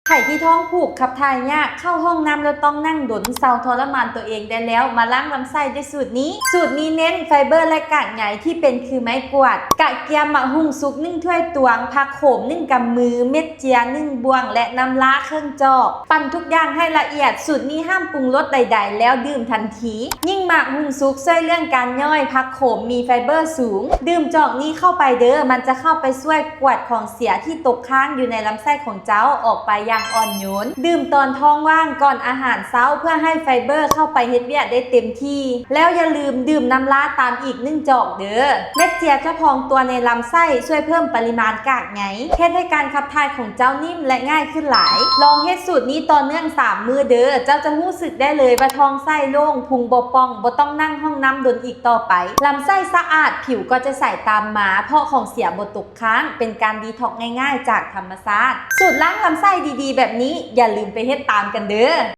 ໃຜທີ່ທ້ອງຜູກ ຂັບຖ່າຍຍາກ ເຂົ້າຫ້ອງນ້ຳແລ້ວຕ້ອງນັ່ງດົນ ເຊົາທໍລະມານຕົວເອງໄດ້ແລ້ວ ມາລ້າງລຳໄສ້ດ້ວຍສູດນີ້. ສູດນີ້ເນັ້ນໄຟເບີ ແລະ ກາກໃຍທີ່ເປັນຄືໄມ້ກວາດ, ກະກຽມໝາກຫຸ່ງສຸກໜຶ່ງຖ້ວຍຕວງ, ຜັກໂຂມໜຶ່ງກຳມື, ເມັດເຈຍໜຶ່ງບ່ວງ ແລະ ນ້ຳລາເຄິ່ງຈອກ. ປັ່ນທຸກຢ່າງໃຫ້ລະອຽດ, ສູດນີ້ຫ້າມປຸງລົດໃດໆ ແລ້ວດື່ມທັນທີ. ຍິ່ງໝາກຫຸ່ງສຸກຊ່ວຍເລື່ອງການຍ່ອຍ, ຜັກໂຂມມີໄຟເບີສູງ. ດື່ມຈອກນີ້ເຂົ້າໄປເດີ້, ມັນຈະເຂົ້າໄປຊ່ວຍກວາດຂອງເສຍທີ່ຕົກຄ້າງຢູ່ໃນລຳໄສ້ຂອງເຈົ້າອອກໄປຢ່າງອ່ອນໂຍນ. ດື່ມຕອນທ້ອງວ່າງກ່ອນອາຫານເຊົ້າ ເພື່ອໃຫ້ໄຟເບີເຂົ້າໄປເຮັດວຽກໄດ້ເຕັມທີ່. ແລ້ວຢ່າລືມດື່ມນ້ຳລາຕາມອີກໜຶ່ງຈອກເດີ້. ເມັດເຈຍຈະພອງຕົວໃນລຳໄສ້ ຊ່ວຍເພີ່ມປະລິມານກາກໃຍ, ເຮັດໃຫ້ການຂັບຖ່າຍຂອງເຈົ້ານິ້ມ ແລະ ງ່າຍຂຶ້ນຫຼາຍ. ລອງເຮັດສູດນີ້ຕໍ່ເນື່ອງສາມມື້ເດີ້, ເຈົ້າຈະຮູ້ສຶກໄດ້ເລີຍວ່າທ້ອງໄສ້ໂລ່ງ, ພຸງບໍ່ປ່ອງ, ບໍ່ຕ້ອງນັ່ງຫ້ອງນ້ຳດົນອີກຕໍ່ໄປ. ລຳໄສ້ສະອາດ, ຜິວກໍຈະໃສຕາມມາ ເພາະຂອງເສຍບໍ່ຕົກຄ້າງ, ເປັນການດີທັອກງ່າຍໆຈາກທຳມະຊາດ. ສູດລ້າງລຳໄສ້ດີໆແບບນີ້ ຢ່າລືມໄປເຮັດຕາມກັນເດີ້.